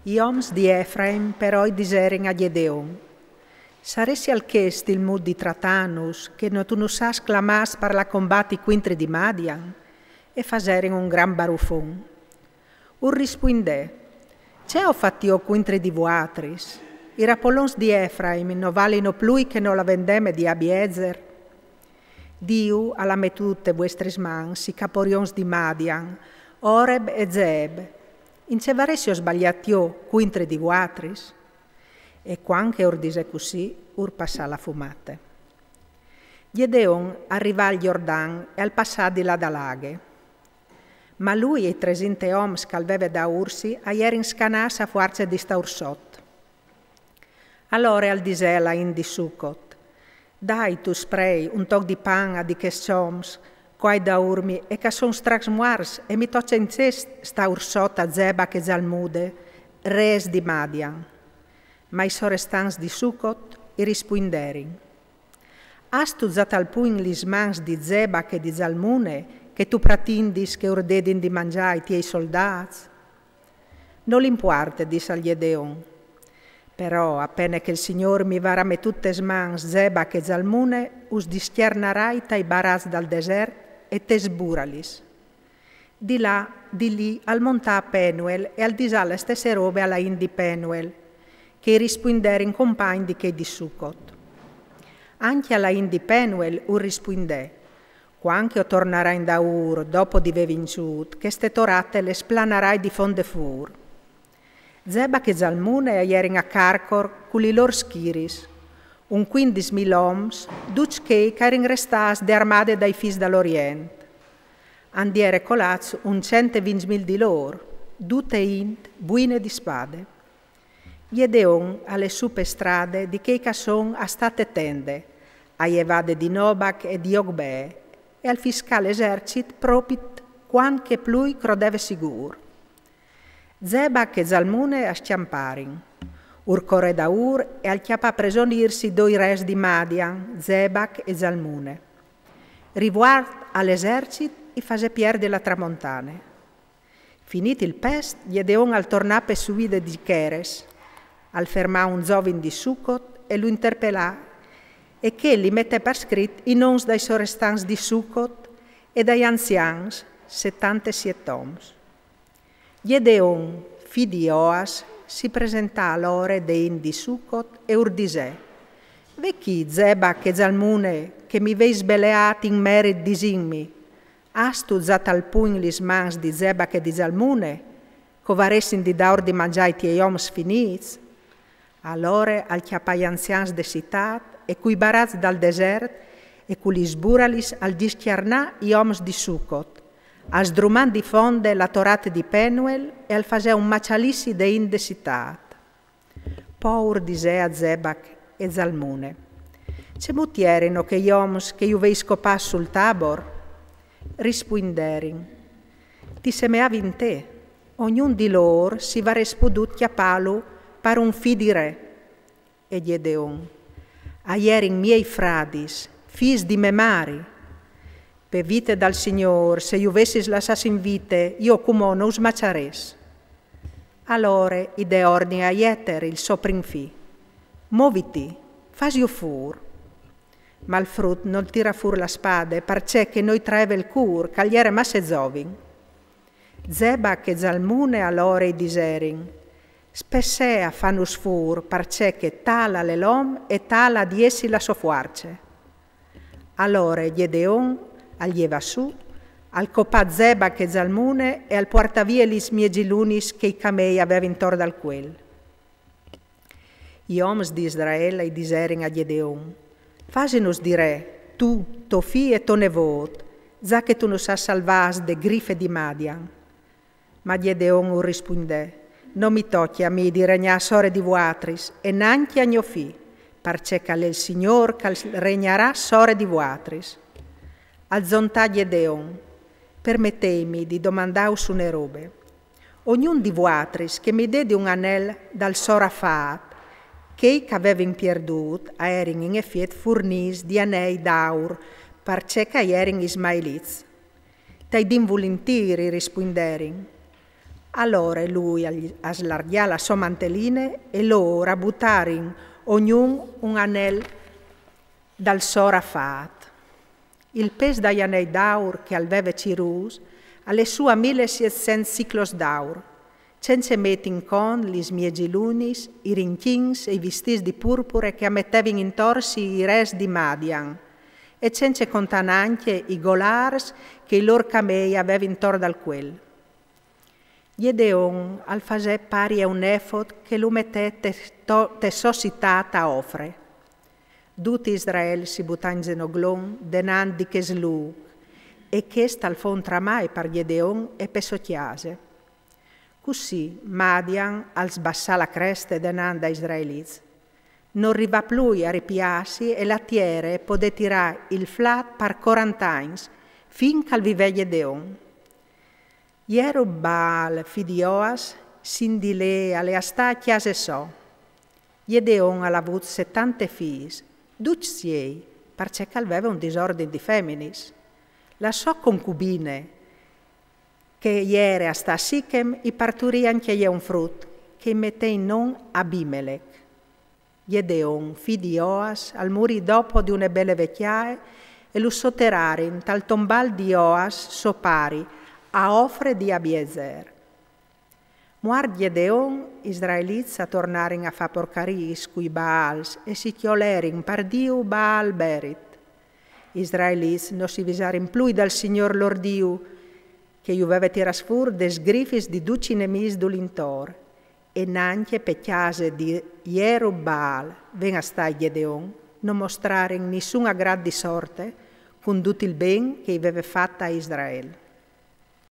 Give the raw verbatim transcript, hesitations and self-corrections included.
I oms di Efraim però i diserin a Gjedeon: Saressial chest il mût di tratânus, che no tu nus âs clamâts par lâ a combati cuintri di Madian? E faserin un grant barufon. Ur rispuindè: Ce aio fat jo cuintri di vuatris? I rapolons di Efraim no valino plui che no la vendeme di Abiezer? Diu al à metût te vuestris mans i caporions di Madian, Oreb e Zeeb. In ce varessio sbaliât jo cuintri di vuatris? E cuant che ur disè cussì, ur passà la fumate. Gjedeon al rivà al Jordan e al passà di là da l'aghe. Ma lui e i tresinte oms che al veve daûr si a jerin scanâts a fuarce di stâur sot. Alore al disè a la int di Sucot: Dait, us prei, un toc di pan a di chescj oms che o ai daûr mi e che a son stracmuarts, e mi toce incjest stâur sot a Zebac e Zalmude, rês di Madian. Ma i sorestants di Sucot i rispuinderin: Âstu za tal pugn lis mans di Zebac e di Zalmune, che tu pratindis che ur dedin di mangjâ ai tiei soldâts? Nol impuarte, dissal Gjedeon. Però, a pene che il Signôr mi varà metût tes mans Zebac e Zalmune, us discjarnarai tai baraçs dal desert e tes buralis. Di là, di li, al montà a Penuel e al disà la stesse robe a la int di Penuel, che i rispuinderin compagn di chei di Sucot. Ancje a la int di Penuel ur rispuindè: Cuant che o tornarai indaûr, dopo di vê vinçût, cheste tô rate le splanarai di font de fûr. Zebac e Zalmune a jerin a Carcor cu li lôr schiris, un cuindis mil oms, ducj chei che a jerin restâts de armade dai fîs dal Orient. A 'nd jere colâts un cent e vincj mil di lôr, dute int buine di spade. Gjedeon al è sù pe strade di chei che a son a stâ te tende, a jevade di Nobac e di Ogbee, e al fiscà l'esercit propit cuant che plui crodeve sigûr. Zebac e Zalmune a scjamparin. Ur corè daûr e al cjapà presonîrs i doi rês di Madian, Zebac e Zalmune. Rivuart a l'esercit i fasè pierdi la tramontane. Finît il pest, Gjedeon al tornà pe sue vie di Cheres, al fermà un zovin di Sucot e lu interpelà, e chel li metè par scrit i nons dai sorestants di Sucot e dai anzians, setantesiet oms. Gjedeon, fi di Joas, si presentà alore de int di Sucot e ur disè: Ve chi Zebac e Zalmune, che mi veis beleât in merit disintmi: Âstu za tal pugn lis mans di Zebac e di Zalmune, che o varessin di dâur di mangjâ ai tiei oms finîts? Alore al cjapà i anzians de citât e cui baraçs dal desert e cu lis buralis al discjarnà i oms di Sucot, al sdrumà di fonde la tô rate di Penuel e al fasè un maçalissi de int de citât. Po ur disè a Zebac e Zalmune: Cemût jerino chei oms che ju veis copâts sul Tabor? Rispuinderin: Ti semeavin te, ognun di lôr si varès podût cjapâlu par un fi di re. E Gjedeon: A jerin miei fradis, fîs di mê mari. Pe vite dal Signôr, se ju vessis lassâts in vite, jo cumò no us maçarès. Alore i dè ordin a Jeter, il so prin fi: Moviti, fasiju fûr. Ma il frut nol tirà fûr la spade, parcè che no i traeve il cûr, che al jere masse zovin. Zebac e Zalmune alore i diserin: Spessè a fânus fûr, parcè che tâl al è l'om e tâl à di jessi la sô fuarce. Alore Gjedeon al jevà sù, al copà Zebac e Zalmune e al puartà vie lis miezilunis che i camei a vevin tor dal cuel. I oms di Israel i diserin a Gjedeon: Fasinus di re, tu, to fi e to nevôt, za che tu nus âs salvâts de grife di Madian. Ma Gjedeon ur rispuindè: No mi tocje a mi di regnâ sore di vuatris, e nancje a gno fi, parcè che al è il Signôr che al regnarà sore di vuatris. Al zontà Gjedeon: Permeteitmi di domandâus une robe. Ognun di vuatris che mi dedi un anel dal so rafât. Chei che a vevin pierdût a jerin in efiet furnîts di anei d'aur, parcè che a jerin ismaelits. T'ai dît vulintîri, rispuinderin. Alore lui al slargjà la sô manteline e lôr a butarin ognun un anel dal sôr afât. Il pes dai anei d'aur che al veve cirûts al è sù a mil e sietcent siclos d'aur, cence meti in cont lis miezilunis, i rinchins e i vistîts di purpure che a metevin intor si i rês di Madian, e cence contâ nancje i golârs che i lôr camei a vevin tor dal cuel. Gjedeon al fasè pari a un efod che lu metè te sô citât a Ofre. Dut Israel si butà in zenoglon denant di chest lûc, e chest al fo un tramai par Gjedeon e pe sô cjase. Cussì Madian al sbassà la creste denant dai israelits. Nol rivà plui a ripiâsi e la tiere e podè tirâ il flat par corant'agns, fin che al vivè Gjedeon. Jerub-Baal, fi di Joas, sin di lê al è a stâ a cjase sô. Gjedeon al à vût setante fîs, ducj siei, parcè che al veve un disordin di feminis. La sô concubine, che jere a stâ a Sichem, i parturì ancje jê un frut, che i metè in non Abimelec. Gjedeon, fi di Joas, al murì dopo di une bele vecjae e lu soterarin tal tombâl di Joas, so pari, a Ofre di Abiezer. Muart Gjedeon, i israelits a tornarin a fâ porcariis cui Baals e si cjolerin par Diu Baal-Berit. I israelits no si visarin plui dal Signôr lôr Diu, che ju veve tirâts fûr des grifis di ducj i nemîs dulintor, e nancje pe cjase di Jerub-Baal, ven a stâi Gjedeon, no mostrarin nissun agrât di sorte, cun dut il ben che i veve fat a Israel.